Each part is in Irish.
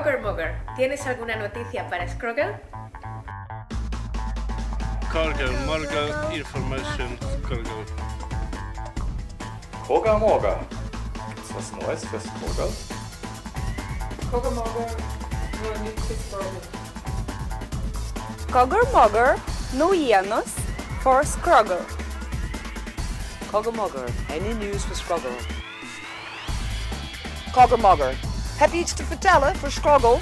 Cogger Mogger, ¿tienes alguna noticia para Scroggle? Cogger Mogger Information Scroggle. Cogger Mogger. Gibt's was Neues für Scroggle? Cogger Mogger, nuacht Scroggle. Cogger Mogger, naujienos for Scroggle. Cogger Mogger, any news for Scroggle? Cogger Mogger, heb je iets te vertellen voor Scroggle?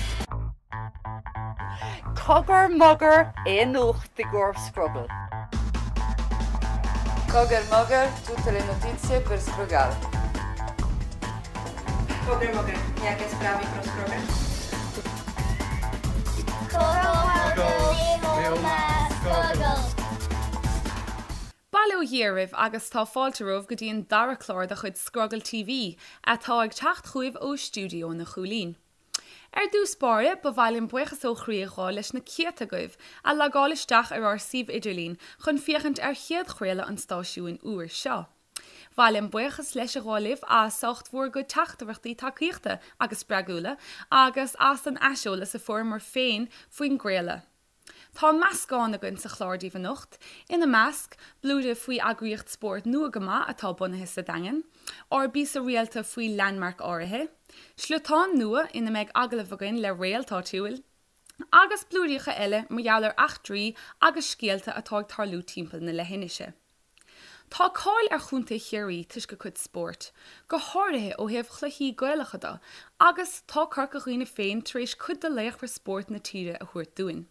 Cogger Mogger, aon nuacht i gcomhair Scrogall. Cogger Mogger, tutte le notizie per Scrogall. Cogger Mogger, jaké zprávy pro Scroggle? Bail ó Dhia oraibh agus tá fáilte romhaibh go dtí an dara clár de chuid Scrogall TV atá ag teacht chugaibh ó stiúideo na Chúilín. Ar dtús báire, ba mhaith linn buíochas ó chroí a ghabháil leis na céadta agaibh a logáil isteach ar ár suíomh idirlín chun féachaint ar chéad chraoladh an stáisiúin úir seo. Ba mhaith linn buíochas leis a ghabháil libh as ucht bhur gcuid teachtaireachtaí tacaíochta agus spreagúla agus as an aiseolas a fuaireamar féin faoin gcraoladh. Tá meascán againn sa chlár daoibh anocht, ina measc, blúire faoi eagraíocht spóirt nua go maith atá bunaithe sa Daingean, ár bpíosa rialta faoi landmark áirithe, sliotán nua ina mbeidh agallamh againn le réalt áitiúil, agus blúiríocha eile mar gheall ar eachtraí agus scéalta atá ag tarlú timpeall na leithinise. Tá cáil ar Chontae Chiarraí toisc a cuid spóirt, go háirithe ó thaobh chluichí Gaelacha de, agus tá Corca Dhuibhne féin tar éis cuid de laochra spóirt na tíre a thabhairt dúinn.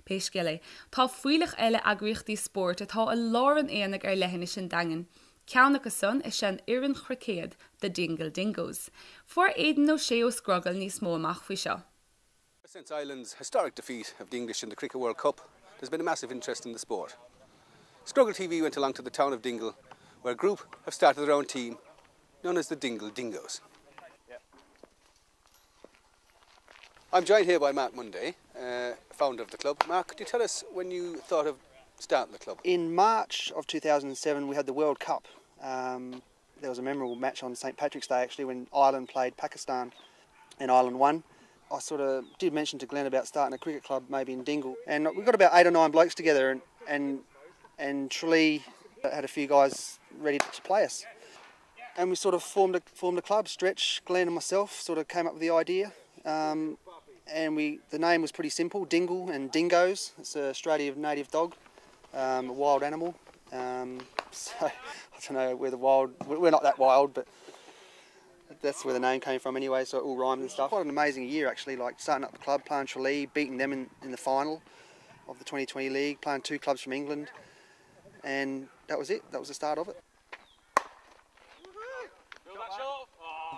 Pé scéal é, tá fuílleach eile eagraíochtaí spóirt atá i lár an aonaigh ar leithinis an Daingin. Ceann acu san is ea an fhoireann chruicéad, The Dingle Dingoes. Fuair Aidan Ó Sé ó Scrogall níos mó amach faoi seo. Since Ireland's historic defeat of the English in the Cricket World Cup, there's been a massive interest in the sport. Scrogall TV went along to the town of Dingle, where a group have started their own team, known as the Dingle Dingoes. I'm joined here by Mark Munday, uh, founder of the club. Mark, could you tell us when you thought of starting the club? In March of 2007, we had the World Cup. Um, there was a memorable match on St Patrick's Day actually when Ireland played Pakistan and Ireland won. I sort of did mention to Glenn about starting a cricket club maybe in Dingle and we got about eight or nine blokes together and and and Tralee had a few guys ready to play us. And we sort of formed a, formed a club, Stretch, Glenn and myself sort of came up with the idea. Um, and we the name was pretty simple, Dingle and Dingoes. It's an Australian native dog, um, a wild animal. Um, so I don't know where the wild, we're not that wild, but that's where the name came from anyway, so it all rhymed and stuff. Quite an amazing year actually, like starting up the club, playing Tralee, beating them in, in the final of the 2020 league, playing two clubs from England, and that was it. That was the start of it.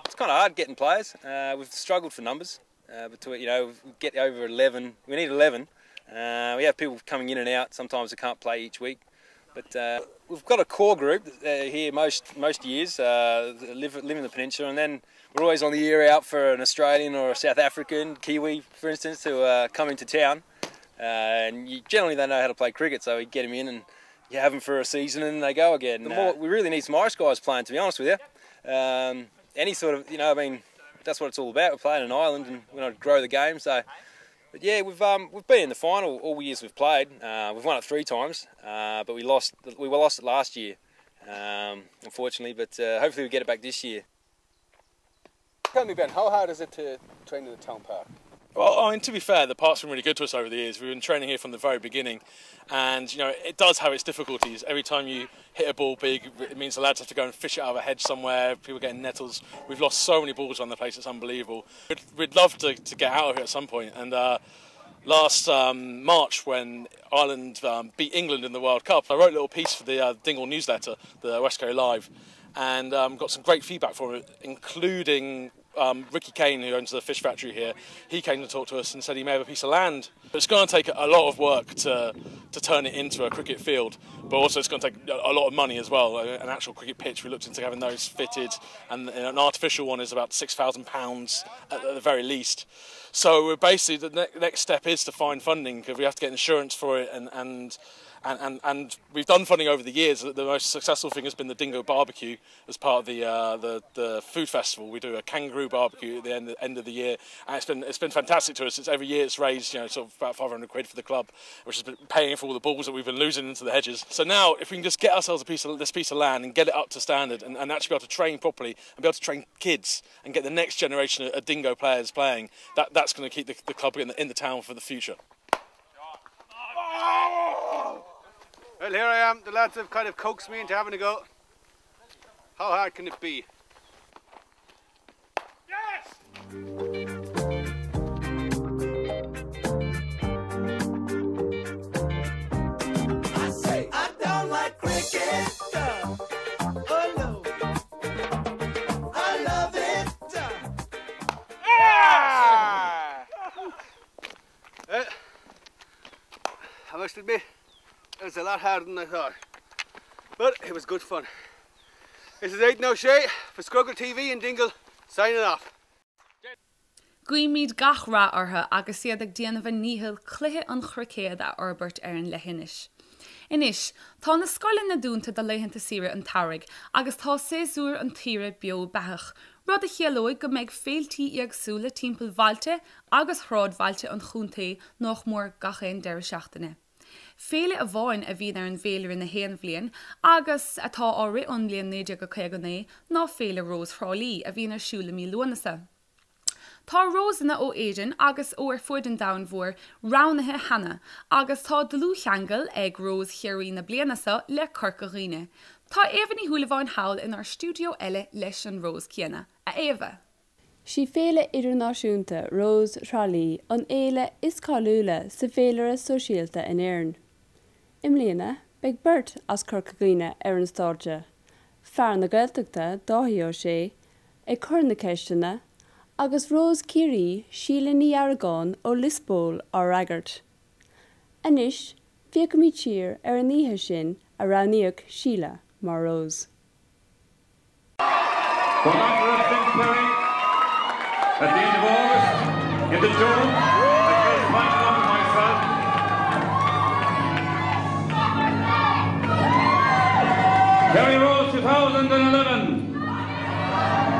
It's kind of hard getting players. Uh, we've struggled for numbers. Uh, between, you know, we get over 11. We need 11. Uh, we have people coming in and out. Sometimes they can't play each week. But uh, we've got a core group uh, here most most years, uh, live, live in the peninsula, and then we're always on the ear out for an Australian or a South African, Kiwi, for instance, to uh, come into town. Uh, and you, generally they know how to play cricket, so we get them in and you have them for a season and they go again. The more, we really need some Irish guys playing, to be honest with you. Um, any sort of, you know, I mean, that's what it's all about. We're playing an island and we want to grow the game, so but yeah, we've um, we've been in the final all the years we've played. Uh, we've won it three times, uh, but we lost we lost it last year, um, unfortunately. But uh, hopefully we get it back this year. Tell me, Ben, how hard is it to train in the town park? Well, I mean, to be fair, the park's been really good to us over the years. We've been training here from the very beginning, and you know it does have its difficulties. Every time you hit a ball big, it means the lads have to go and fish it out of a hedge somewhere. People getting nettles. We've lost so many balls on the place; it's unbelievable. We'd, we'd love to, to get out of here at some point, and uh, last um, March when Ireland um, beat England in the World Cup, I wrote a little piece for the uh, Dingle newsletter, the West Kerry Live, and um, got some great feedback from it, including um, Ricky Kane, who owns the fish factory here, he came to talk to us and said he may have a piece of land. But it's going to take a lot of work to, to turn it into a cricket field, but also it's going to take a lot of money as well. An actual cricket pitch, we looked into having those fitted, and an artificial one is about £6,000 at the very least. So we're basically the ne next step is to find funding because we have to get insurance for it and, and and, and, and we've done funding over the years. The most successful thing has been the Dingo Barbecue as part of the, uh, the, the food festival. We do a kangaroo barbecue at the end, end of the year, and it's been, it's been fantastic to us. It's every year it's raised you know, sort of about 500 quid for the club, which has been paying for all the balls that we've been losing into the hedges. So now, if we can just get ourselves a piece of this piece of land and get it up to standard and, and actually be able to train properly and be able to train kids and get the next generation of dingo players playing, that, that's going to keep the, the club in the, in the town for the future. Well, here I am. The lads have kind of coaxed me into having a go. How hard can it be? Yes! I say I don't like cricket. Oh no. I love it. Yeah! Uh, I must admit, it was a lot harder than I thought. But it was good fun. This is Aidan O'Shea for Scrogall TV in Dingle, signing off. Guímid gach rath orthu agus iad ag déanamh a ndícheall cluiche an chruicéad a fhorbairt ar an leithinis. Anois, tá na scoileanna dúnta do laethanta saoire an tsamhraidh agus tá séasúr an tsaoire beo beathach, rud a chiallóidh go mbeidh féiltí éagsúla timpeall bhailte agus shráidbhailte an chontae nách mór gach aon deireadh seachtaine. Féile amháin a bhíonn ar an bhféilire na haon bhliain agus atá á rith ón mbliain 1959 ná Féile Rós Thrá Lí a bhíonn ar siúl i mí Lúnasa. Tá rósanna ó Éirinn agus ó ar fuaid an domhain mhóir roghnaithe cheana agus tá dlúthcheangal ag Rós Chiarraí na bliana seo le Corca Dhuibhne. Tá Éabha Ní Shúilleabháin thall inár stiúideo eile leis an rós céanna. A Éabha. Sí Féile Idirnáisiúnta Rós Thrá Lí an fhéile is cáiliúla sa bhféilire sóisialta in Éirinn. I mbliana, beidh beirt as Corca Dhuibhne ar an stáitse, fear na Gaeltachta, Dáithí Ó Sé, ag cur na ceisteanna, agus Rós Chiarraí, Síle Ní Dharagáin ó Liospóil á fhreagairt. Anois, féachaimid siar ar an oíche sin a roghnaíodh Síle mar Rós. Going on to represent Kerry at the end of August in the Dome at Mike Long and myself. Kerry Rose 2011.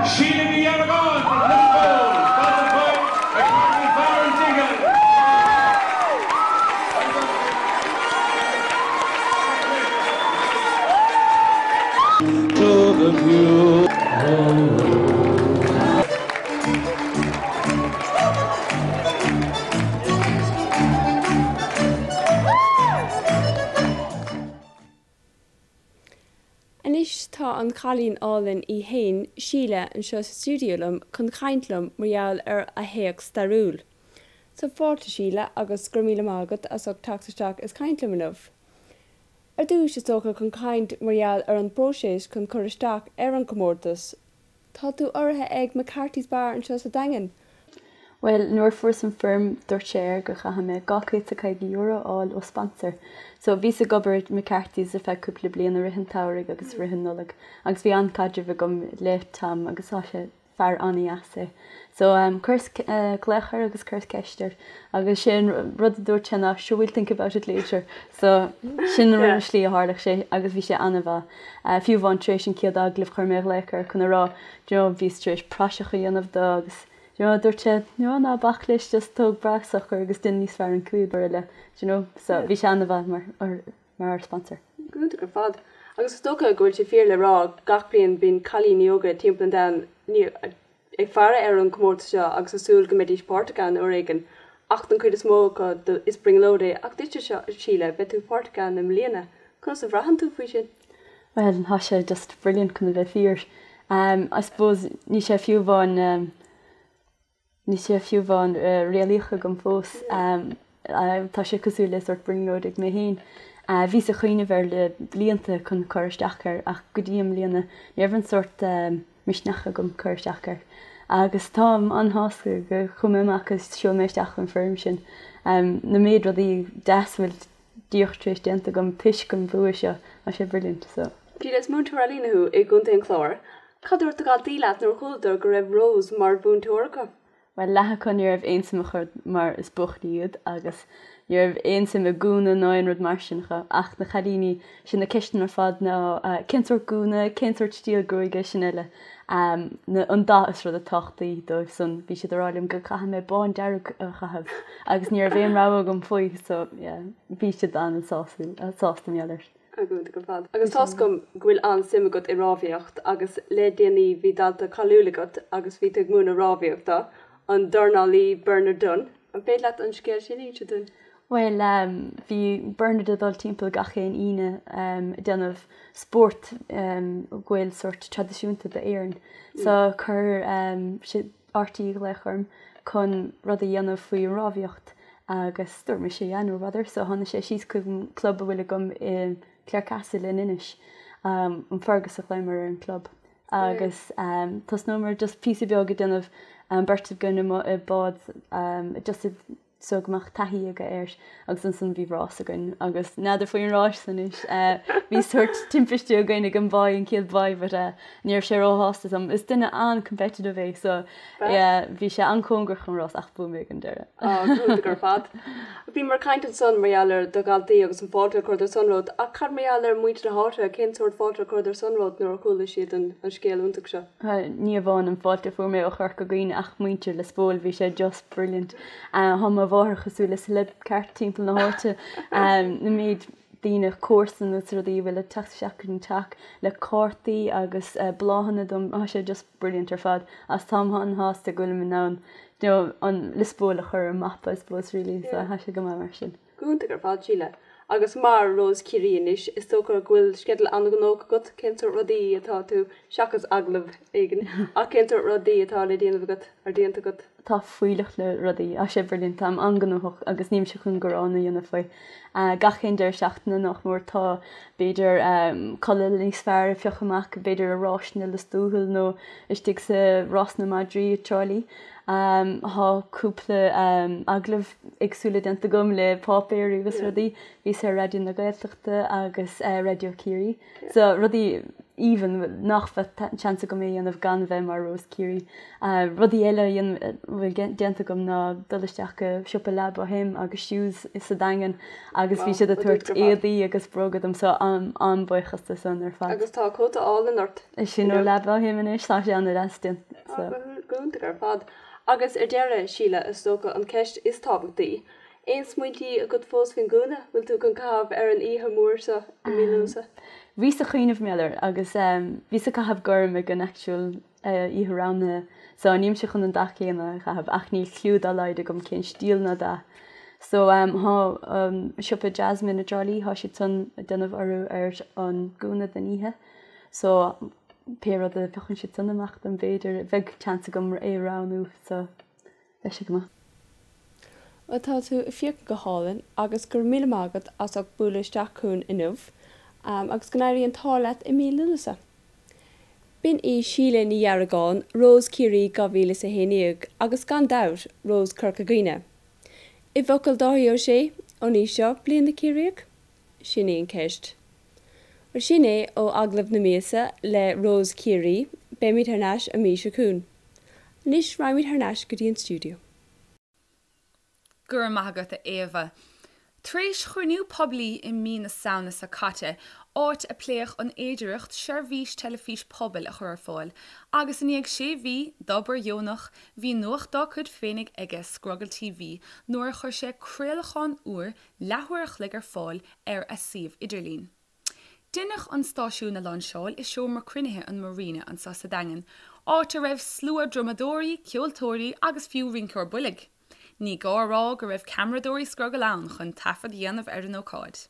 Síle Ní Dharagáin from Liverpool, sponsored by Academy Bar and Dingle. Anois tá an cailín álainn í fhéin, Síle, anseo sa stiúideo liom chun caint liom mar gheall ar a héacht stairiúil. So fáilte Síle agus go raibh míle maith agat as ucht teacht isteach is caint liom inniu. Ar dtús, is dócha chun caint mar gheall ar an bpróiseas chun cur isteach ar an chomórtas. Tá tú urraithe ag McCarthy's Bar anseo sa Daingean. Bhuel, nuair a fuaireas an foirm, dúirt sé air go chaithfidh mé €250 a fháil ó sponsor. So, bhíos ag obair i McCarthy's ar feadh cúpla bliain i rith an tsamhraidh agus i rith an Nollaig agus bhí an-caidreamh agam le Tom agus tá sé fear an-dheas é. So, chuireas glaoch air agus chuireas ceist air agus sé an rud a dúirt sé ná sure we'll think about it later. So, sin an slí a tharla sé agus bhí sé an-mhaith. Fiú amháin tar éis an chéad agallamh chuir mé glaoch air chun a rá do you know bhíos tar éis praiseach a dhéanamh dó agus do you know dúirt sé no ná bac leis just tóg breac socair agus déan níos fearr an chéad uair eile do you know. So, bhí sé an-mhaith mar mar sponsor. Go hiontach ar fad. Agus is dócha go bhfuil sé fíor le rá, gach bliain bíonn cailíní óga timpeall an domhain ag faire ar an chomórtas seo agus ag súil go mbeidís páirteach ann uair éigin, ach don chuid is mó acu is brionglóid é. Ach duitse, Síle, beidh tú páirteach ann i mbliana. Conas a bhraitheann tú faoi sin? Bhuel, tá sé just brilliant chun a bheith fíor. I suppose níl sé fiú amháin. Níl sé fiú amháin réalaíoch agam fós. Tá sé cosúil le sórt brionglóid ag mé féin. Bhíos ag cuimhneamh air le blianta chun cur isteach air ach go dtí i mbliana ní raibh an sórt misneach agam cur isteach air. Agus táim an-shásta go chuaigh mé amach agus sheol mé isteach an foirm sin. Na méid rudaí deas a bhfuil. díreach tar éis déanta agam toisc an bhua seo. Tá sé brilliant so. Síle, is múinteoir ealaíne thú i gContae an Chláir. Cad a dúirt do dhaltaí leat nuair a chualadar go raibh Rose mar mhúinteoir acu? Bhuel, leath acu ní raibh aon suim acu mar is buachaillí iad agus ní raibh aon suim i gúna ná aon rud mar sin acu ach na cailíní, sin na ceisteanna ar fad ná cén sórt gúna, cén sórt stíl gruaige, sin eile. An dath is rud is tábhachtaí dóibh san. Bhí siad ag rá liom go caithfidh mé bándearg a chaitheamh agus ní raibh aon rogha agam faoi so yeah bhí siad an-sásúil, sásta mar gheall air. Go hiontach ar fad. Agus tá's agam go bhfuil an-suim agat i rámhaíocht agus le déanaí bhí dalta cáiliúil agat agus bhí tú ag múineadh rámhaíochta, an dornálaí Bernard Dunne. An féidir leat an scéal sin a inse dúinn? Bhuel, bhí Bernard ag dul timpeall gach aon Aoine ag déanamh spórt a bhfuil sórt traidisiúnta d'Éirinn. So chuir sé RTÉ glaoch orm chun rud a dhéanamh faoi rámhaíocht agus dúirt mise yeah no bother. So tháinig sé síos chuig an club a bhfuil agam i Clarecastle in Inis, an Fergus a ghlaomar ar an club. Agus thosnómar just píosa beag ag déanamh an beirt againn amuigh i bád just so go mbeadh taithí aige air agus ansan bhí rás againn agus n'fheadar faoin rás anois bhí sórt timpiste againn ag an báigh an chéad báigh but ní raibh sé róshásta dom. Is duine an-competitive é so yeah bhí sé an-chóngarach an rás ach bhuaigh mé ag an deireadh. Á, go hiontach ar fad. Bhíomar ag caint ansan mar gheall ar do dhaltaí agus an fáilte a chuireadar san romhat ach cad mar gheall ar muintir na háite, cén sórt fáilte a chuireadar san romhat nuair a chuala siad an scéal iontach seo? Ní amháin an fáilte a fuair mé ó Chorca Dhuibhne ach muintir Lios Póil, bhí sé just brilliant. Tá mo mháthair cosúil le celeb ceart timpeall na háite. Na méid daoine, comharsan agus rudaí a bhfuil ag teacht isteach go dtí an teach le cártaí agus bláthanna dom, tá sé just brilliant ar fad. Agus táim an-shásta go bhfuilim in ann you know an Lios Póil a chur ar an mapa I suppose really so tá sé go maith mar sin. Go hiontach ar fad, Síle. Agus mar Rose Chiarraí anois, is dócha go bhfuil sceideal an-ghnóthach agat, cén sórt rudaí atá tú, seachas agallamh éigin, ach cén sórt rudaí atá le déanamh agat, ar déanta agat? Tá fuílleach le rudaí, tá sé brilliant, táim an-ghnóthach agus nílimse chun gearán a dhéanamh faoi. Gach aon deireadh seachtaine nach mór tá, b'fhéidir, culaith níos fearr a phiocadh amach, b'fhéidir i Ráiseanna Lios Tuathail nó istigh sa Rás na Madraí i dTrá Lí. Tá cúpla agallamh éagsúla déanta agam le páipéirí agus rudaí. Bhíos ar Raidió na Gaeltachta agus Raidió Ciarraí. So rudaí even nach bheadh seans agam é a dhéanamh gan bheith mar Rose Ciarraí. Rudaí eile a bhfuil déanta agam ná dul isteach go siopa La Bohème agus Shoes sa Daingean agus bhí siad ag tabhairt éadaí agus bróga dom so an-bhuíochas dó san ar fad. Agus tá cóta álainn ort. Sin ó La Bohème anois, tá sé an-deas déanta. So. Go hiontach ar fad. Agus ar deireadh, Síle, is dócha an ceist is tábhachtaí, aon smaointí agat fós faoin gúna? Bhfuil tú chun caitheamh ar an oíche mhór seo i mí Lúnasa? Bhíos ag cuimhneamh mar gheall air agus bhíos ag caitheamh gorm ag an actual oíche roghnaithe so nílimse chun an dath céanna a chaitheamh ach níl cliú dá laghad agam cén stíl ná dath. So tá siopa Jasmine i dTrá Lí, tá siad san ag déanamh urrú ar an gúna don oíche so pé rud a phiocann siad san amach dom b'fhéidir, bheadh seans agam é a roghnú so beidh sé go maith. Bhuel tá tú ag féachaint go hálainn agus go raibh míle maith agat as ucht bualadh isteach chugainn inniu agus go n-éirí an t-ádh leat i mí Lúnasa. B'in í Síle Ní Dheargáin, Rós Ciarraí 2011 agus gan dabht, Rós Corca Dhuibhne. I bhfocail Dáithí Ó Sé, an í seo bliain na Ciarraíoch? Sin í an ceist. Bhuel sin é ó agallamh na míosa le Rós Chiarraí, beimid thar n-ais an mhí seo chugainn. Anois raghaimid thar n-ais go dtí an stiúideo. Go raibh maith agat a Éabha. Tar éis chruinniú poiblí i mí na Samhna seo caite, áit a pléadh an fhéidearthacht seirbhís teilifís pobail a chur ar fáil, agus i ndiaidh sé mhí d'obair dheonach, bhí nuacht dá cuid féinig aige Scrogall TV nuair a chuir sé craolachán úr leathuair a chloig ar fáil ar a suíomh idirlín. Deineadh an stáisiún a láinseáil i seomra cruinnithe an Marina anseo sa Daingean, áit a raibh slua drumadóirí, ceoltóirí agus fiú rinceoir boilg. Ní gá a rá go raibh ceamaradóirí Scrogall ann chun taifead a dhéanamh ar an ócáid.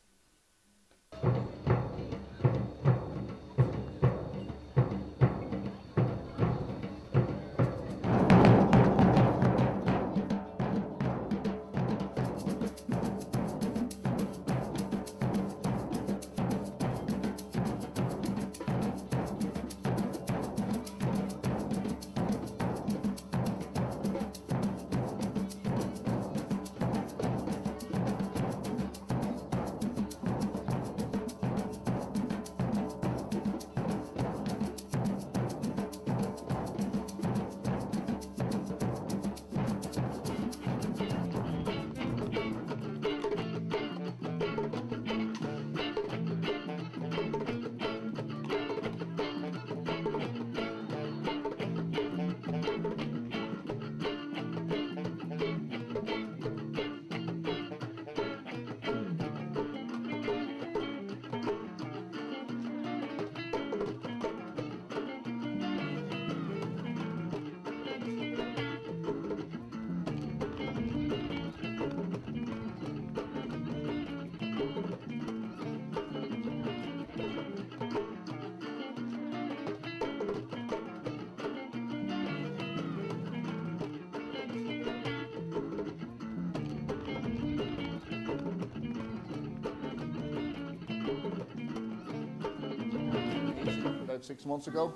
about 6 months ago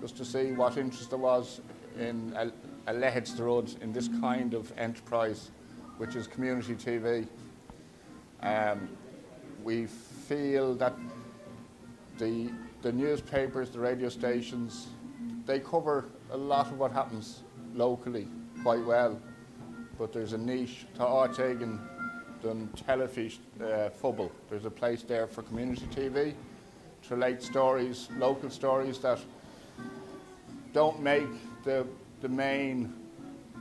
just to see what interest there was in a, a leithéid de rud in this kind of enterprise which is community TV. Um, we feel that the, the newspapers, the radio stations, they cover a lot of what happens locally quite well, but there's a niche Tá áit éigin don teilifís uh, phobail. There's a place there for community TV to relate stories, local stories that don't make the, the main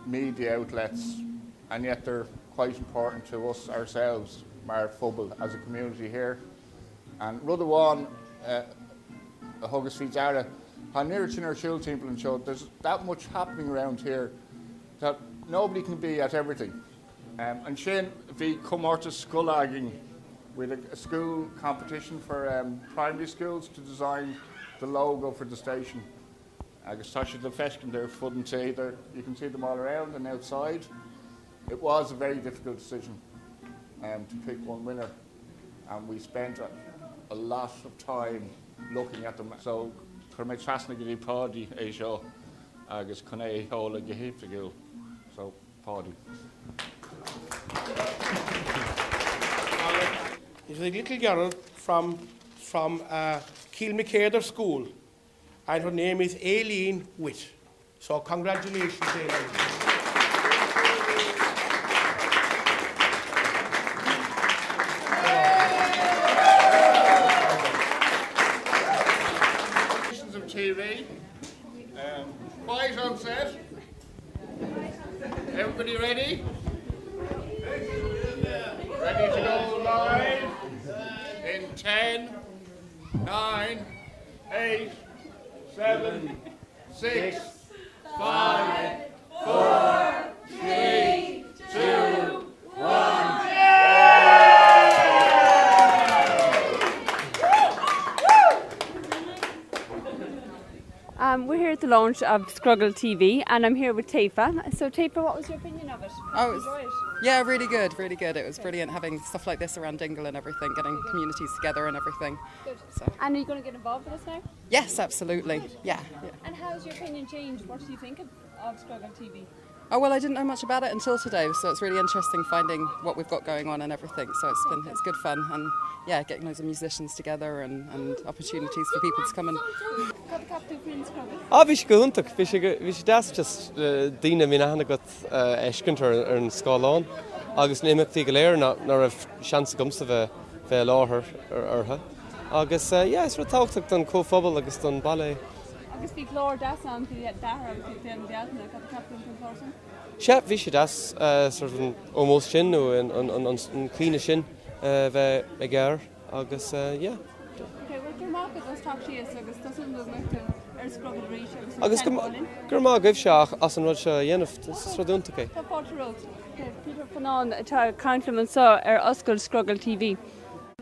media outlets and yet they're quite important to us ourselves, mar phobal, as a community here. And rud amháin uh, a thugas faoi deara, tá an oiread sin ar siúl timpeall anseo, there's that much happening around here that nobody can be at everything. Um, ansin bhí comórtas scoile againn with a, a school competition for um, primary schools to design the logo for the station. Agus tá siad le feiscint ar fud an tí there. You can see them all around and outside. It was a very difficult decision um, to pick one winner and we spent a, a lot of time looking at them. So chuir mé trasna go dtí Páidí é seo agus chun é a sheoladh go hoifigiúil. So Páidí. Is a little girl from, from uh, Kilmacada School and her name is Aileen Witt. So congratulations, Aileen. Of TV. Um, quiet on set. Everybody ready? Ready to go live? In 10, 9, 8, 7, 6, 5, 4, 3, 2, 1. Um, we're here at the launch of Scrogall TV and I'm here with Taifa. So Taifa, what was your opinion of it? Oh, it was, yeah, really good, really good. It was brilliant having stuff like this around Dingle and everything, getting communities together and everything. Good. So. And are you going to get involved with us now? Yes, absolutely. Yeah. yeah. And how's your opinion changed? What do you think of, of Scrogall TV? Oh well, I didn't know much about it until today, so it's really interesting finding what we've got going on and everything. So it's been it's good fun and yeah, getting loads of musicians together and, and opportunities for people to come and. Ah bhí sé go hiontach, bhí sé bhí sé deas just eh, daoine a mbíonn aithne agat eh, a fheiscint ar ar an scáileán agus na imeachtaí go léir nach raibh seans agamsa bheith bheith i láthair orthu. Agus eh, yeah, is rud tábhachtach don chomhphobal agus don bhaile é. Agus bhí clár deas ann faoi d'athair agus faoi Féile na Bealtaine, cad a cheap tú faoin chlár sin? Sea, bhí sé deas sort of an ómós sin nó an cuimhne sin a bheith ag air agus yeah. Ok, bhuel go raibh maith agat as teacht síos agus tá súil agam go mbeidh tú ar Scrogall arís agus Agus go raibh maith agaibhse as an rud seo a dhéanamh, is rud iontach é. Tá fáilte romhat. Ok, Peter Fionán atá ag caint liom anseo ar oscailt Scrogall TV.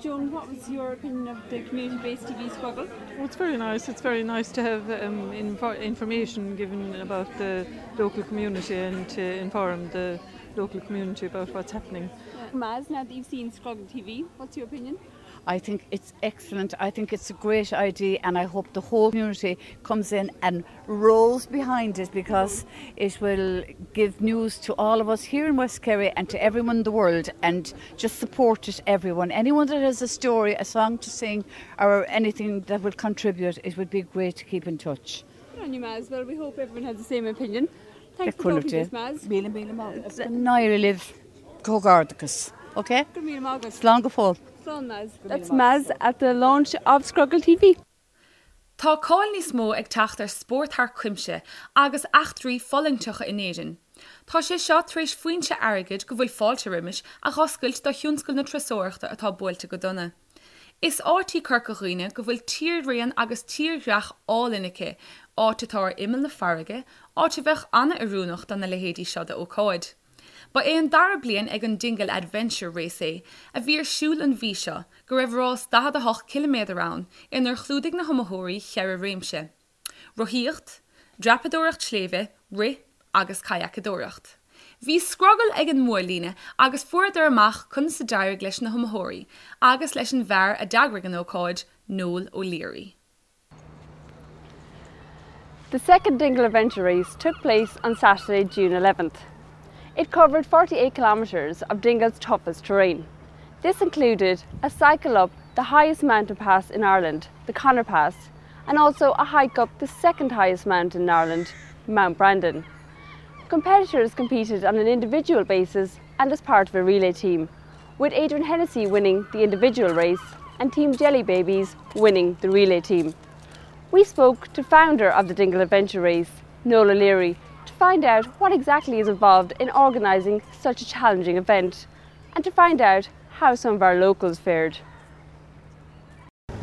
Joan, what was your opinion of the community-based TV Scrogall? Well, it's very nice. It's very nice to have um, info information given about the local community and to inform the local community about what's happening. Yeah. Maz, now that you've seen Scrogall TV, what's your opinion? I think it's excellent. I think it's a great idea and I hope the whole community comes in and rolls behind it because it will give news to all of us here in West Kerry and to everyone in the world and just support it everyone. Anyone that has a story, a song to sing or anything that will contribute, it would be great to keep in touch. Good on you, Maz. Well, we hope everyone has the same opinion. Thanks for talking to us, Maz. Míle míle maith. Náire libh comhghairdeachas. Okay? Go raibh míle maith agat. Slán go fóill. Slán, Maz. That's Maz at the launch of Scrogall TV. Tá cáil níos mó ag teacht ar spórt thar cuimse agus eachtraí fulaingteacha in Éirinn. Tá sé seo tar éis foinse airgid go bhfuil fáilte roimis a dh'oscailt do thionscal na turasóireachta atá buailte go dona. Is áit í Corca Dhuibhne go bhfuil tír-raon agus tírdhreach álainn aici, áit atá ar imeall na farraige, áit a bheadh an-oiriúnach do na leithéidí seo d'ócáid. Ba é an dara bliain ag an Dingle Adventure Race é, a bhí ar siúl an mhí seo, go raibh rás 48 ciliméadar ann inar chlúdaigh na hiomaitheoirí cheithre réimse, rothaíocht, dreapadóireacht sléibhe, rith agus cadhacadóireacht. Bhí Scrogall ag an mbuaiclíne agus fuaireadar amach conas a d'éirigh leis na hiomaitheoirí agus leis an bhfear a d'eagraigh an ócáid, Noel O'Leary. The second Dingle Adventure Race took place on Saturday, June 11th. It covered 48 kilometres of Dingle's toughest terrain. This included a cycle up the highest mountain pass in Ireland, the Conor Pass, and also a hike up the second highest mountain in Ireland, Mount Brandon. Competitors competed on an individual basis and as part of a relay team, with Adrian Hennessy winning the individual race and Team Jelly Babies winning the relay team. We spoke to founder of the Dingle Adventure Race, Noel O'Leary, to find out what exactly is involved in organising such a challenging event and to find out how some of our locals fared.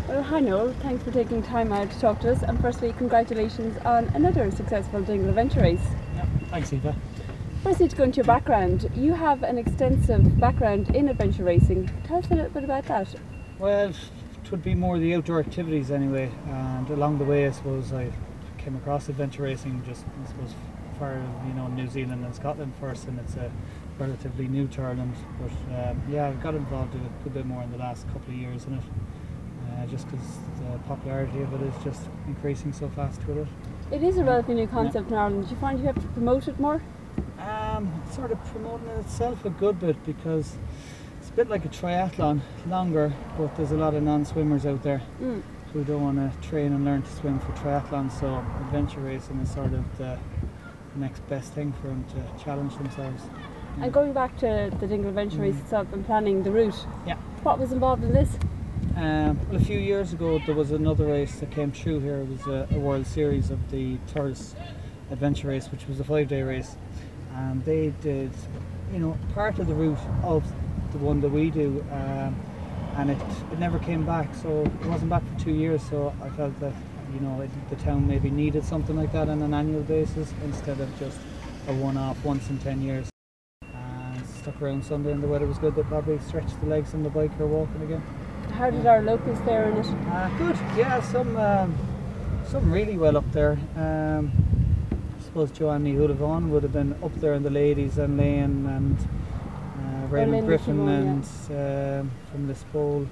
Well, hi Noel, thanks for taking time out to talk to us and firstly congratulations on another successful Dingle Adventure Race. Yeah, thanks Eva. Firstly, to go into your background, you have an extensive background in adventure racing. Tell us a little bit about that. Well, it would be more the outdoor activities anyway, and along the way I suppose I came across adventure racing just I suppose far you know New Zealand and Scotland first, and it's a relatively new to Ireland. But um, yeah, I've got involved a good bit more in the last couple of years in it, uh, just because the popularity of it is just increasing so fast with it. It is a relatively new concept yeah. in Ireland. Do you find you have to promote it more? Um, sort of promoting it itself a good bit because it's a bit like a triathlon, longer, but there's a lot of non-swimmers out there mm. who don't want to train and learn to swim for triathlon. So adventure racing is sort of the next best thing for them to challenge themselves. Yeah. And going back to the Dingle Adventure mm. Race itself and planning the route, yeah. what was involved in this? Um, well, a few years ago there was another race that came through here. It was a, a World Series of the Thurs Adventure Race, which was a five-day race and they did, you know, part of the route of the one that we do, um, and it, it never came back. So it wasn't back for two years. So I felt that you know it, the town maybe needed something like that on an annual basis instead of just a one-off once in 10 years. And stuck around Sunday and the weather was good. They probably stretched the legs on the bike or walking again. How did our locals fare in it? Uh, good, yeah, some um, some really well up there. Um, I suppose Joanne Hulavan would have been up there in the ladies and Lane and uh, Raymond Griffin and yeah. um, from Lispole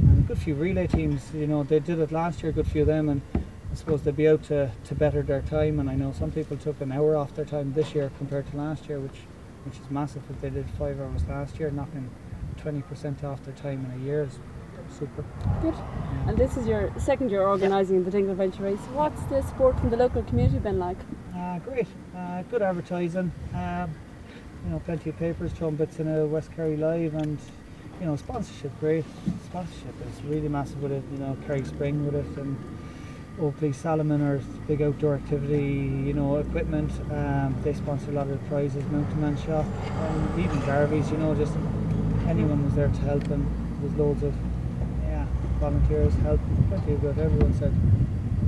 and a good few relay teams. You know, they did it last year, a good few of them, and I suppose they'd be out to, to better their time. And I know some people took an hour off their time this year compared to last year, which which is massive. If they did five hours last year, knocking 20% off their time in a year is super. Good. Yeah. And this is your second year organising yeah. the Dingle Adventure Race. What's the support from the local community been like? Uh, great. Uh, good advertising. Um, you know, plenty of papers, throwing bits in a West Kerry Live and you know, sponsorship, great. Sponsorship is really massive with it, you know, Kerry Spring with it and Oakley Salomon are big outdoor activity, you know, equipment. Um, they sponsor a lot of the prizes, Mountain Man Shop, and even Garvey's, you know, just anyone was there to help and there's loads of yeah, volunteers help, plenty of good. Everyone said,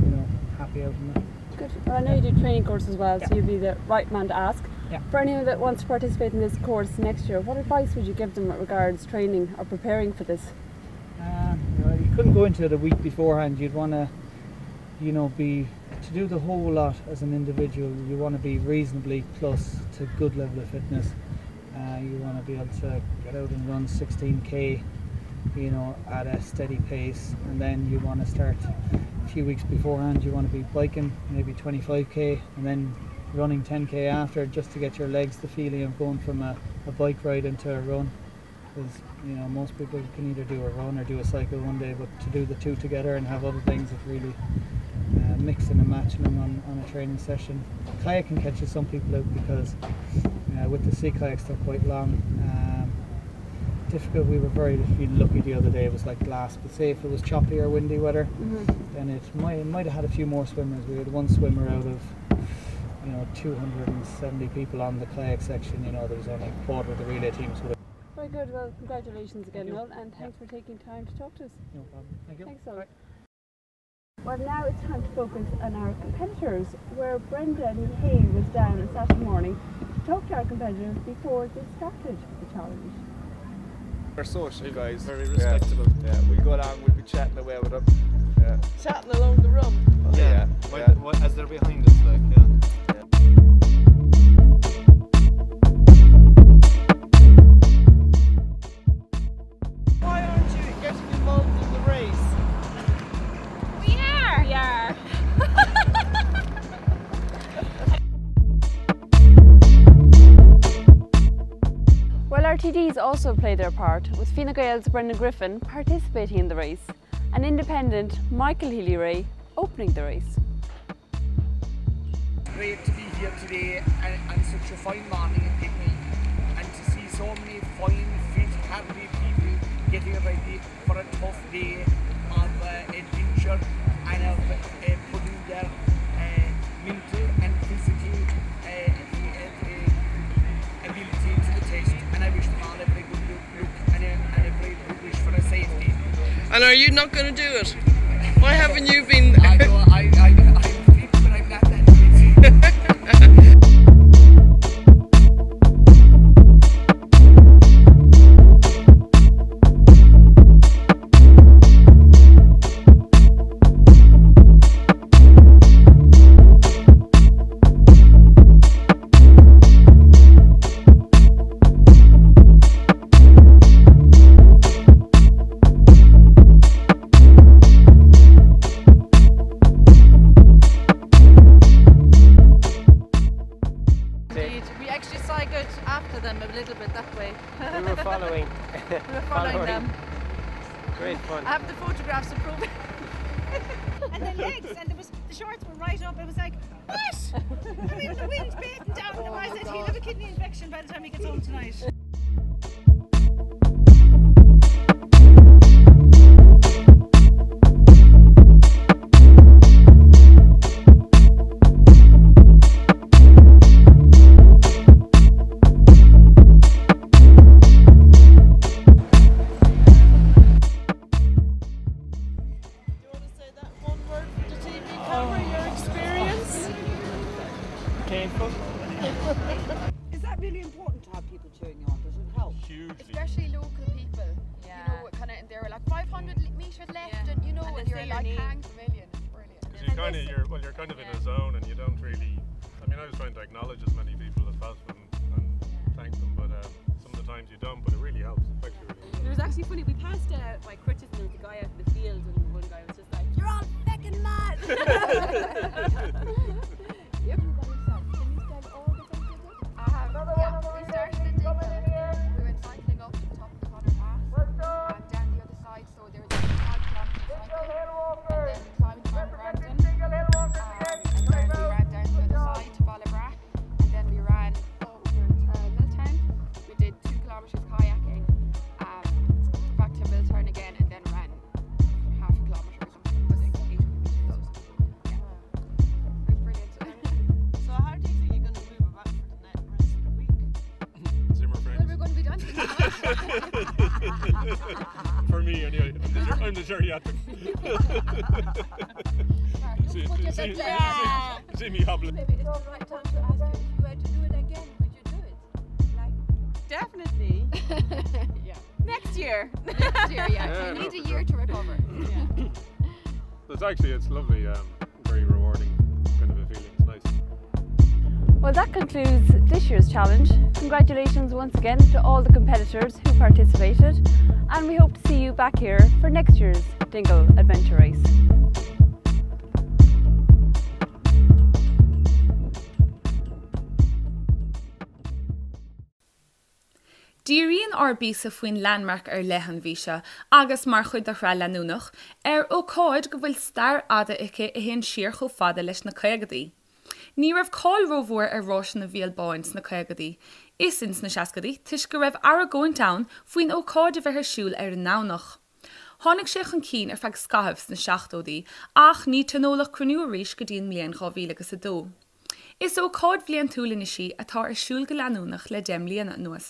you know, happy out in that. Good. Well, I know you do training courses as well, yeah. so you'd be the right man to ask. Yeah. For anyone that wants to participate in this course next year, what advice would you give them with regards training or preparing for this? Um, you, know, you couldn't go into it a week beforehand. You'd want to, you know, be to do the whole lot as an individual. You want to be reasonably close to good level of fitness. Uh, you want to be able to get out and run 16k, you know, at a steady pace, and then you want to start a few weeks beforehand. You want to be biking maybe 25k, and then running 10k after just to get your legs the feeling of going from a, a bike ride into a run because you know most people can either do a run or do a cycle one day but to do the two together and have other things of really uh, mixing and matching them on, on a training session kayaking catches some people out because uh, with the sea kayaks they're quite long um, difficult we were very lucky the other day it was like glass but say if it was choppy or windy weather mm -hmm. then it might, might have had a few more swimmers we had one swimmer out of you know 270 people on the kayak section you know there was only a quarter of the relay teams would Very good. Well, congratulations again, Noel, and thanks yeah. for taking time to talk to us. No problem. Thank you. Thanks, Noel. Well, now it's time to focus on our competitors, where Brenda Hay was down on Saturday morning to talk to our competitors before they started the challenge. We're social guys. Very respectable. Yeah, yeah. we go along, we'll be chatting away with them. Yeah. Chatting along the room. Yeah, yeah. yeah. as they're behind us, like, yeah. Why aren't you getting involved in the race? We are. We are. TDs also played their part, with Fine Gael's Brendan Griffin participating in the race and independent Michael Healy-Rae opening the race. Great to be here today and, and such a fine morning in Dingle and to see so many fine, fit, happy people getting ready for a tough day of uh, adventure and of uh, putting their uh, mental and physical uh, uh, ability to the test. And I wish them all a very good look and a, and a very good wish for a safe day. And are you not going to do it? Why haven't you been I, know, I, I, I'm fit, but I'm not that fit. Indeed. We actually cycled after them a little bit that way. We were following. we were following them. Great fun. I have the photographs to prove it. and the legs and there was the shorts were right up. I was like, what? I mean, the wind's beating down on him. I said he'll have a kidney infection by the time he gets home tonight. Your experience? Painful. Is that really important to have people cheering you on? Does it help? Hugely. Especially local people. Yeah. You know, kind of, and they're like 500 meters left, and you know, And and, they you're say your like, name. thanks a million. It's brilliant. Because you kind of you're well you're kind of in a zone and you don't really. I mean, I was trying to acknowledge as many people as possible and, and thank them, but um, some of the times you don't. But it really helps. It actually really It was actually funny. We passed uh, by crutches and there was a guy out in the field, and one guy was just like, "You're all fucking mad." yep. I have, yeah, we started in Dingle. We went cycling up to the top of the Connor Pass and down the other side, so there was a 5 kilometre cycle. And then we climbed Mount Brandon. Um, and then we ran down the other side to Ballybrack. And then we ran over to Milltown. We did 2 kilometres kayaking, um, back to Milltown again, and then ran half a kilometre or something. It was like 800 metres or something. Yeah. It was brilliant. So how do you think you're going to move about for the next rest of the week? Zimmer frames. Well, we're going to be done. For me, anyway. I'm the, ger- I'm the geriatric. see, put see, yourself see, down. see, see me hobbling. Maybe it's the right time to ask you if you were to do it again, would you do it? Like, Definitely. yeah. Next year. Next year, yeah. Yeah, you no, need for a year to recover. It's actually it's lovely, um, very rewarding kind of a feeling. It's nice. Well, that concludes this year's challenge. Congratulations once again to all the competitors who participated, and we hope to see you back here for next year's Dingle Adventure Race. Díríonn ár bpíosa faoin Landmark ar leith an mhí seo agus mar chuid de shraith leanúnach, ar ócáid go bhfuil stair fhada aici a théann siar chomh fada leis na caogadaí. Ní raibh cáil rómhór ar Ráiseanna Mhíol Báin sna caogadaí is ins na seascadaí toisc go raibh argóint ann faoin ócáid a bheith ar siúl ar an nDomhnach. Tháinig sé chun cinn ar feadh scaithimh sna seachtóidí ach ní tionóladh cruinniú arís go dtí an mbliain 2002. Is ócáid bhliantúil anois í atá ar siúl go leanúnach le 10 mbliana anuas.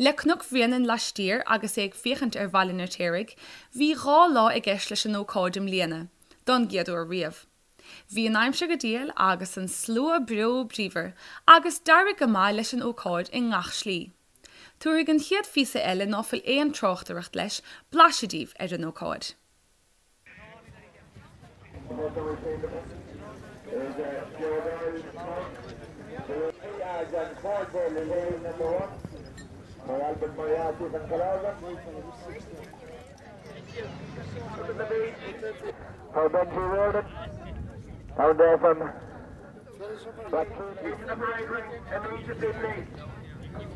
Le Cnoc Bhréanainn laistiar agus é ag féachaint ar Bhaile an Fheirtéaraigh, bhí 2 lá i gceist leis an ócáid i mbliana, don gcéad uair riamh. Bhí an aimsir go diail agus an slua beo bríomhar agus d'éirigh go maith leis an ócáid i ngach slí. Tabharfaidh an chéad phíosa eile ná fuil aon tráchtaireacht leis blaiseadh daoibh ar an ócáid.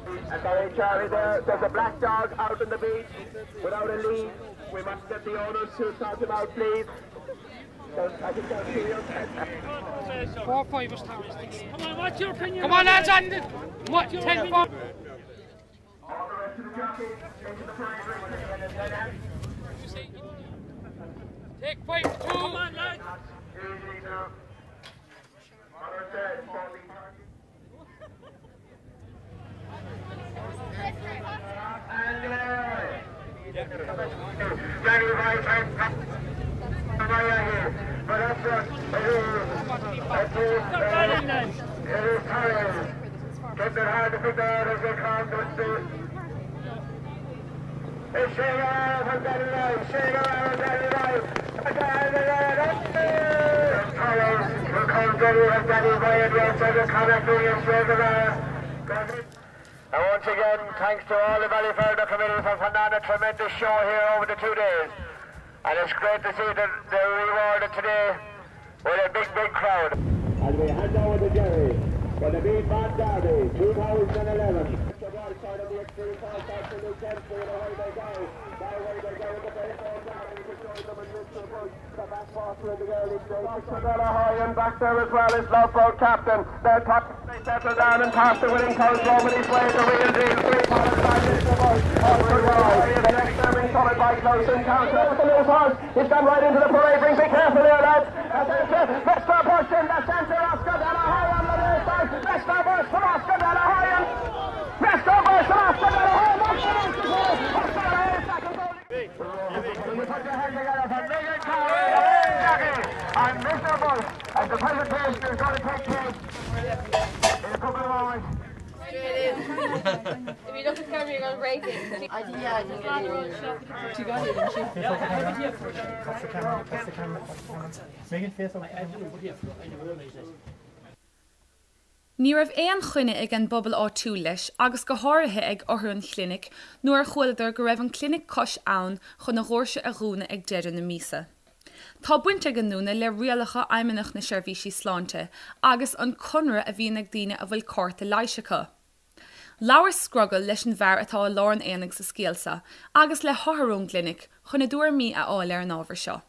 And Charlie there, there's a black dog out on the beach without a lead. We must get the owners to sort him out, please. 4 5 Come on, what's your opinion? Come on, lads, on what, 10 4. Take 5 2. Come on, lads. And once again, thanks to all the Ballyfermot committee for putting on a tremendous show here over the 2 days. And it's great to see that they're rewarded today with a big, big crowd. And we hand over to Jerry for the Big Bad Derby 2011. Back there as well is Love Boat Captain. They're top, they settle down and pass the winning post. Romany's way, the real deal. 3 followed by Mr. Bush. The next serving followed by Close Encounter. The loose horse. He's gone right into the parade ring. Be careful here, lads. That's Mr. Bush in the centre. Oscar De La Hoya on the near side. Mr. Bush from Oscar De La Hoya. Mr. Bush from Oscar De La Hoya. Oscar De La Hoya second goal. You put your hands together for Megan Carey, and Mr. Bush as the presentation is going to take place in a couple of moments. If you look at the camera, you're going to break it. I think, yeah, I think She got it, didn't she? That's the camera, that's the camera. Megan, face up. Ní raibh aon choinne ag an bpobal áitiúil leis agus go háirithe ag othair an chlinic nuair a chualadar go raibh an clinic cois Abhann chun a dhoirse a dhúnadh ag deireadh na míosa. Tá baint ag an ndúnadh le rialacha Fheidhmeannacht na Seirbhísí Sláinte agus an conradh a bhíonn ag daoine a bhfuil cárta leighis acu. Labhair Scrogall leis an bhfear atá i lár an aonaigh sa scéal seo agus le hothair ón gclinic chun a dtuairimí a fháil ar an ábhar seo.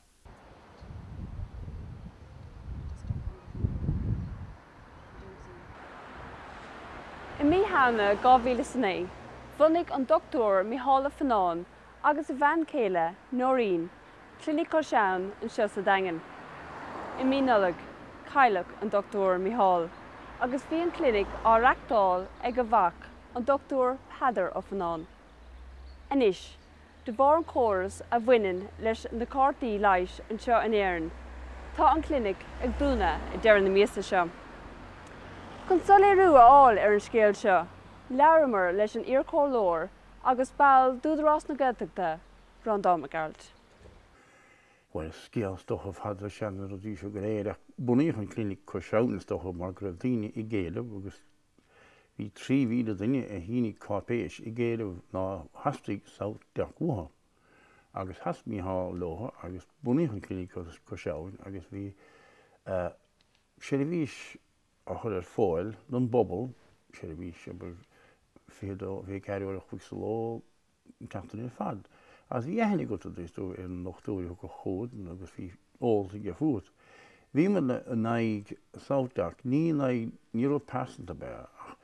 I mí Shamhna 2009, bhunaigh an Dr Micheál Ó Fionnáin agus a bhean chéile, Nóirín, Clinic Cois Abhann anseo sa Daingean. I mí Nollag, cailleadh an Dr Micheál agus bhí an clinic á reachtáil ag a mhac, an Dr Peadar Ó Fionnáin. Anois, De bharr an chórais a bhaineann leis na cártaí leighis anseo in Éirinn, tá an clinic ag dúnadh ag deireadh na míosa seo. Chun soiléiriú a fháil ar an scéal seo, labhramar leis an iarchomhairleoir agus ball d'Údarás na Gaeltachta, Breandán Mac Gearailt. Bhuel, scéal is dócha fada sean na rudaí seo go léir ach bunaíodh an clinic cois abhann is dócha mar go raibh daoine ag éileamh agus Bhí 3,000 duine a shínigh cáipéis ag éileamh nár theastaigh SouthDoc uathu. Agus sheas Mícheál leo agus bunaíodh an Clinic Cois Abhann agus bhí seirbhís á chur ar fáil don bpobal, seirbhís abair 22, 24 uair a chloig sa ló, an tseachtain ar fad. Agus bhí aithne agat is dóigh ar an ndochtúir a thiocfadh chugat agus bhí eolas aige fút. Bhíomar in aghaidh SouthDoc, ní in aghaidh, ní rud pearsanta ab ea ach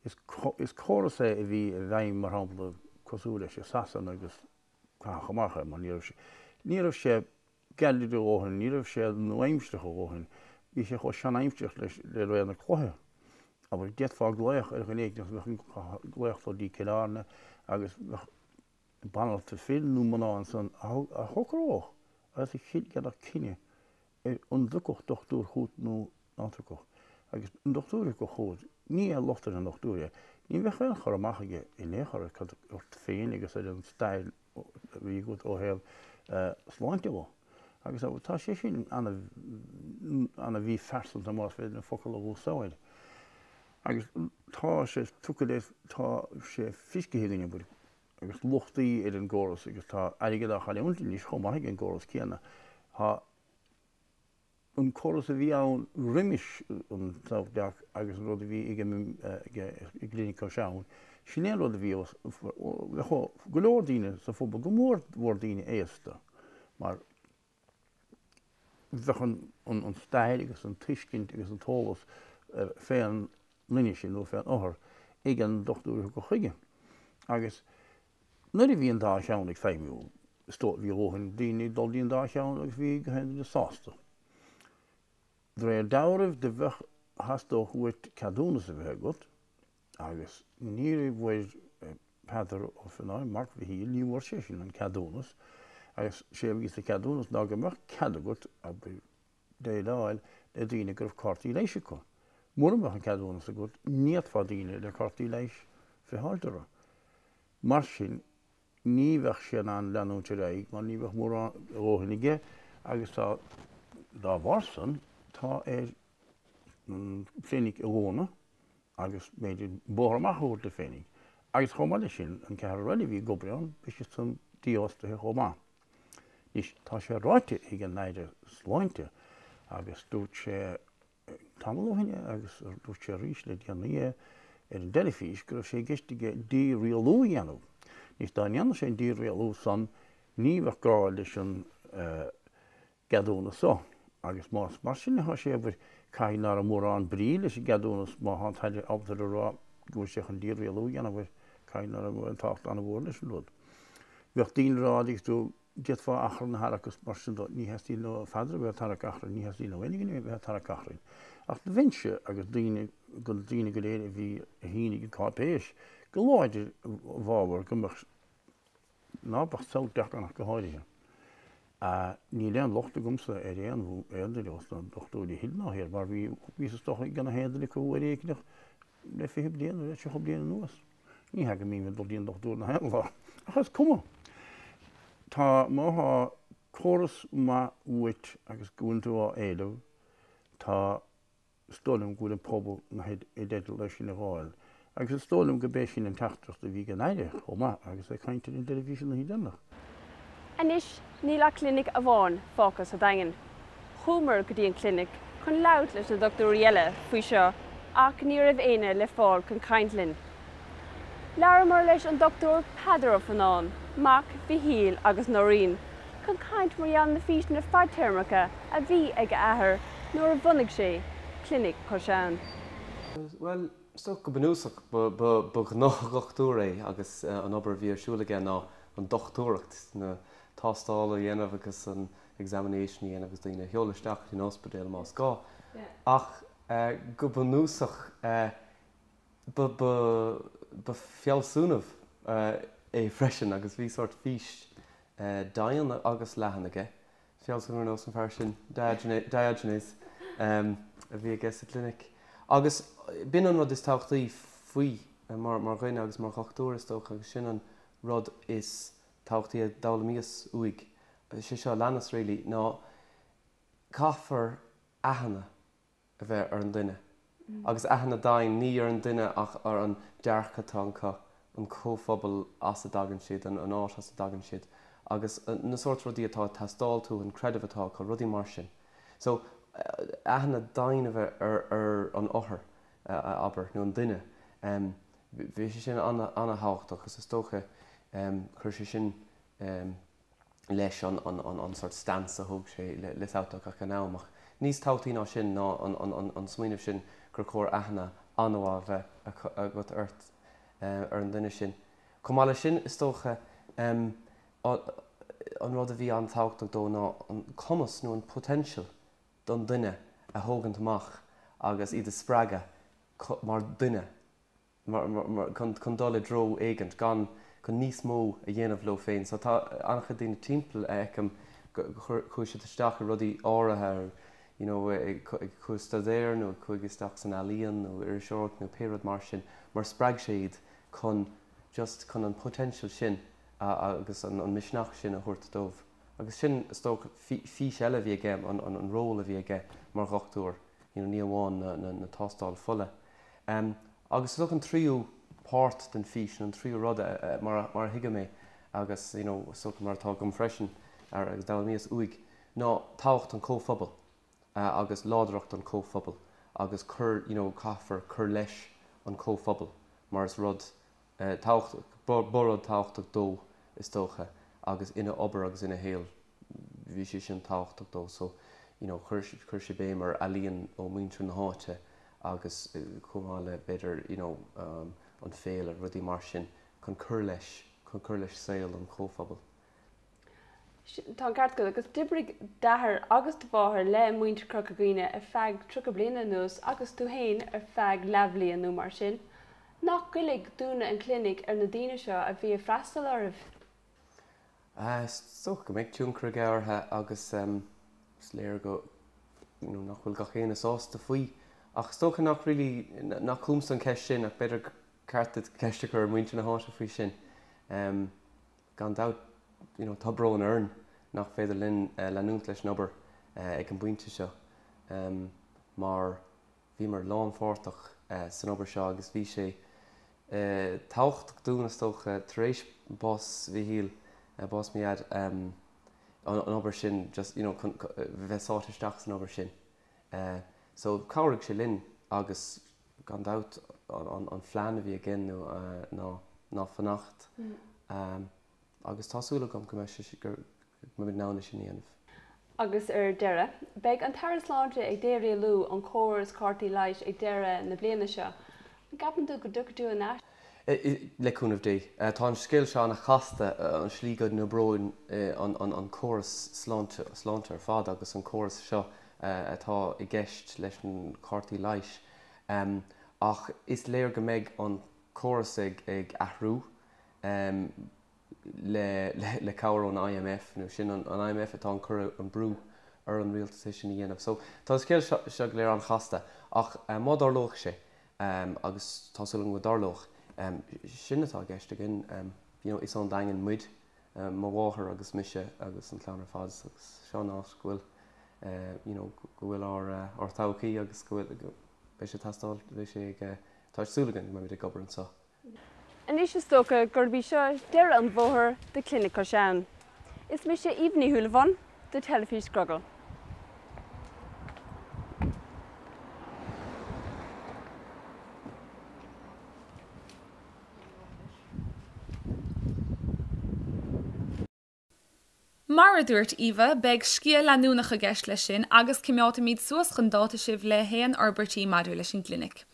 is is córas é a bhí i bhfeidhm mar shampla cosúil leis i Sasana agus caitheadh amach é mar ní raibh sé, ní raibh sé gairid a dhóthain, ní raibh sé nua-aimseartha a dhóthain, bhí sé chomh sean-aimseartha leis le ré na cloiche. Abair, d'fhéadfá glaoch ar dhuine éigin agus bheadh an glaoch dul dtí Cill Airne agus bheadh banaltra fir nó mná ansan a shocródh agus a dhéanfadh cinneadh ar an dtiocfadh dochtúir chugat nó ná tiocfadh. Agus an dochtúir a thiocfadh chugat, ní aon locht ar an ndochtúir é, ní bheadh aon chur amach aige in aon chor ar cad ort féin agus ar an stair a bhí agat ó thaobh sláinte de. Agus tá sé sin ana-mhíphearsanta más féidir an focal a úsáid. Agus tá sé tugtha le, tá sé feiscithe againn abair, agus lochtaí ar an gcóras agus tá airgead á chailliúint anois chomh maith ag an gcóras céanna. Tá an córas a bhí ann roimis an SouthDoc agus an rud a bhí ag an gclinic Cois Abhann, Sin é an rud a bhí os, bheadh go leor daoine sa phobal, go mór mhór daoine aosta, mar bheadh an stair agus an tuiscint agus an t-eolas fén nduine sin nó fén othar ag an dochtúir a thiocfadh chuige. Agus nuair a bhí an dá cheann ag feidhmiú, is dóigh, bhí a dhóthain daoine ag dul dtí an dá cheann agus bhí gach aon duine sásta. De réir dealraimh, do bheadh, theastódh uait ceadúnas a bheith agat agus ní bhfuair Peadar Ó Fionnáin, mac Mhichíl, ní bhfuair sé sin an ceadúnas agus sé a bhí sa cheadúnas ná go mbeadh cead agat, abair, déileáil le daoine go raibh cártaí leighis acu. Mura mbeadh an ceadúnas agat, ní fhéadfá daoine le cártaí leighis friotháilt orthu. Mar sin, ní bheadh sé in ann leanúint ar aghaidh mar ní bheadh mórán a dhóthain aige agus tá, dá bharr san, tá air an chlinic a dhúnadh agus b'fhéidir bóthar amach a thabhairt dó féinig. Agus chomh maith leis sin, an ceathrar eile a bhí ag obair ann, beidh siad san dífhostaithe chomh maith. Anois, tá sé ráite ag an Aire Sláinte agus dúirt sé tamall ó shin é agus dúirt sé arís le déanaí é ar an dteilifís go raibh sé i gceist aige dírialú a dhéanamh. Anois dá ndéanadh sé an dírialú san ní bheadh gá leis an gceadúnas so agus más mar sin atá sé abair caithfidh ná raibh mórán brí leis an gceadúnas má tá an tAire ábalta a rá go bhfuil sé chun dírialú a dhéanamh air caithfidh ná raibh aon tábhacht an-mhór leis an rud. Bheadh daoine ag rá agus tú D'fhéadfá achrann a tharrac agus mar sin dó, ní theastaíonn ó Pheadar a bheith ag tarrac achrainn, ní theastaíonn ó aon duine a bheith ag tarrac achrainn. Ach do bheinnse agus daoine, go daoine go léir a bhí, a shínigh an cáipéis, go láidir i bhfabhar go mbeadh, ná beadh South Dock ann ach go háirithe. Níl aon locht agamsa ar aon, aon duine ós na dochtúirí thoir ná thiar, mar bhí, bhíos is dócha ag gach aon duine acu uair éigineach le 20 bliain nó le 30 bliain anuas. Ní hea go mbím ag dul dtí an dochtúir nach aon lá, ach is cuma. Tá, má thá córas maith uait agus go bhfuil tú á éileamh, tá, is dóigh liom go bhfuil an pobal i dteideal é sin a dh'fháil. Agus is dóigh liom go b'é sin an teachtaireacht a bhí ag an Aire chomh maith agus é ag caint ar an dteilifís an oíche deireanach. Anois níl ach clinic amháin fágtha sa Daingean. Chuamar go dtí an clinic chun labhairt leis na dochtúirí eile faoi seo ach ní raibh éinne le fáil chun caint linn. Labhramar leis an Dr Peadar Ó Fionnáin, mac Mhichíl agus Nóirín, chun caint mar gheall na físeanna fadtéarmacha a bhí ag a athair nuair a bhunaigh sé Clinic Chois Abhann. Bhuel, is dócha go bunúsach ba ghnáthdhochtúir é agus an obair a bhí ar siúl aige ná an dochtúireacht, na tástála a dhéanamh agus an examination a dhéanamh agus daoine a sheoladh isteach go dtí an ospidéal más gá. Ach go bunúsach ba fealsúnamh é freisin agus bhí sórt fís doimhin agus leathan aige. Fealsúnamh ar nós an fear sin, Diogenes, a bhí aige sa gclinic. Agus b'in an rud is tábhachtaí faoi mar dhuine agus mar dhochtúir is dócha agus sin an rud is tábhachtaí a d'fhoghlaimíos uaidh, sé seo a leanas really, ná caithfear aithne a bheith ar an duine. Agus aithne doimhin, ní ar an duine ach ar an dearcadh atá acu, an comhphobal as a dtagann siad, an áit as a dtagann siad, agus na sórt rudaí atá ag teastáil uathu, an creideamh atá acu, rudaí mar sin. So, aithne doimhin a bheith ar an othar, abair, nó an duine. Bhí sé sin an-thábhachtach agus is dócha chuir sé sin leis an sort stance a thóg sé le SouthDoc ag an am. Ach níos tábhachtaí ná sin ná an smaoineamh sin gur chóir aithne an-mhaith a bheith agat ort, ar an duine sin. Chomh maith leis sin, is dócha, an rud a bhí an-tábhachtach dó ná an cumas nó an potential don duine a thógaint amach agus iad a spreagadh mar dhuine. chun dul i dtreo éigint, gan, chun níos mó a dhéanamh leo féin. So tá an-chuid daoine timpeall a fheicim go chuaigh siad isteach i rudaí áirithe, you know, ag chuaigh staidéar nó chuaigh isteach san ealaíon nó iriseoireacht nó pé rud mar sin, mar spreag sé iad chun just chun an potential sin agus an misneach sin a thabhairt dóibh. Agus sin, is dócha, fís eile a bhí aige, an ról a bhí aige mar dhochtúir, you know, ní amháin na tástáil fola. Agus is dócha an tríú páirt den fís, nó an tríú rud, mar a thuigim é, agus you know is dócha mar atá agam freisin, agus d'fhoghlaimíos uaidh, ná tábhacht an chomhphobail agus láidreacht an chomhphobail agus cur, you know, caithfear cur leis an chomhphobal mar is rud. Tábhachtach, ba rud tábhachtach dó is dócha agus ina obair agus ina shaol bhí sé sin tábhachtach dó so you know chuir chuir sé béim ar ealaíon ó muintir na háite agus chomh maith le b'fhéidir you know an féile, rudaí mar sin chun cur leis, chun cur leis saol an chomhphobail. Tá an ceart agat agus d'oibrigh d'athair agus do mháthair le muintir Chorca Dhuibhne ar feadh 30 bliain anuas agus tú féin ar feadh leathbhliain nó mar sin. Nach goillfidh dúnadh an chlinic ar na daoine seo a bhí ag freastal oraibh? Is dócha go mbeidh tionchar aige orthu agus is léir go you know nach bhfuil gach éinne sásta faoi. Ach is dócha nach really, nach chugamsa an cheist sin ach b'fhéidir gur ceart duit ceist a chur ar mhuintir na háite faoi sin. Gan dabht, you know, tá brón orainn nach féidir linn leanúint leis an obair ag an bpointe seo mar bhíomar lánpháirteach san obair seo agus bhí sé tábhachtach dúinn, is dócha, tar éis bás Mhíchíl, bás mo dhaid, an obair sin just, you know, chun bheith sáite isteach san obair sin. So chabhraigh sé linn agus gan dabht an phlean a bhí againn ná ná fanacht agus tá súil agam go mbeidh sé go mbeimid in ann é sin a dhéanamh. Agus ar deireadh, beidh an tAire Sláinte ag dé-rialú an córas cártaí leighis ag deireadh na bliana seo. An gceapann tú go dtiocfaidh tú in Le cúnamh Dé. Tá an scéal seo an-chasta, an slí go n-oibreoidh an córas sláinte, sláinte ar fad agus an córas seo atá i gceist leis na cártaí leighis. Ach is léir go mbeidh an córas ag athrú le cabhair ón IMF, nó sin an IMF atá ag cur an brú ar an rialtas é sin a dhéanamh. So tá an scéal seo go léir an-chasta ach má dtarlóidh sé, agus tá súil agam go dtarlóidh, sin atá i gceist againn, you know, is ón Daingean muid, mo mháthair agus mise agus an chlann ar fad agus seo an áit go bhfuil, you know, go bhfuil ár, ár todhchaí agus go bhfuil, beidh sé ag teastáil, beidh sé ag, tá súil againn go mbeimid ag obair anseo. Anois is dócha gurb í seo deireadh an bhóthair do Clinic Cois Abhann. Is mise Aoibhe Ní Shúilleabháin do Teilifís Scrogall. Mar a dúirt Aoibhe, beidh sciath leanúnach i gceist leis sin agus coimeádfaimid suas chun dáta sibh le haon fhorbairtí maidir leis an gclinic.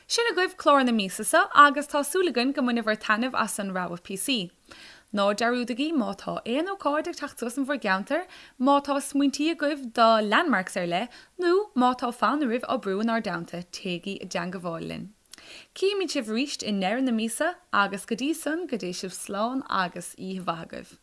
Sin agaibh clár na míosa seo agus tá súil againn go mbaineabhair taitneamh as an rogha píosaí. Ná dearúdaigí má tá aon ócáid ag teacht suas in bhur gceantar, má tá smaointí agaibh do landmarks ar leith nó má tá fonn oraibh oibriú inár dteannta, téigí i dteangabháil linn. Cífimid sibh arís i ndeireadh na míosa agus go dtí san go dté sibh slán agus oíche mhaith agaibh.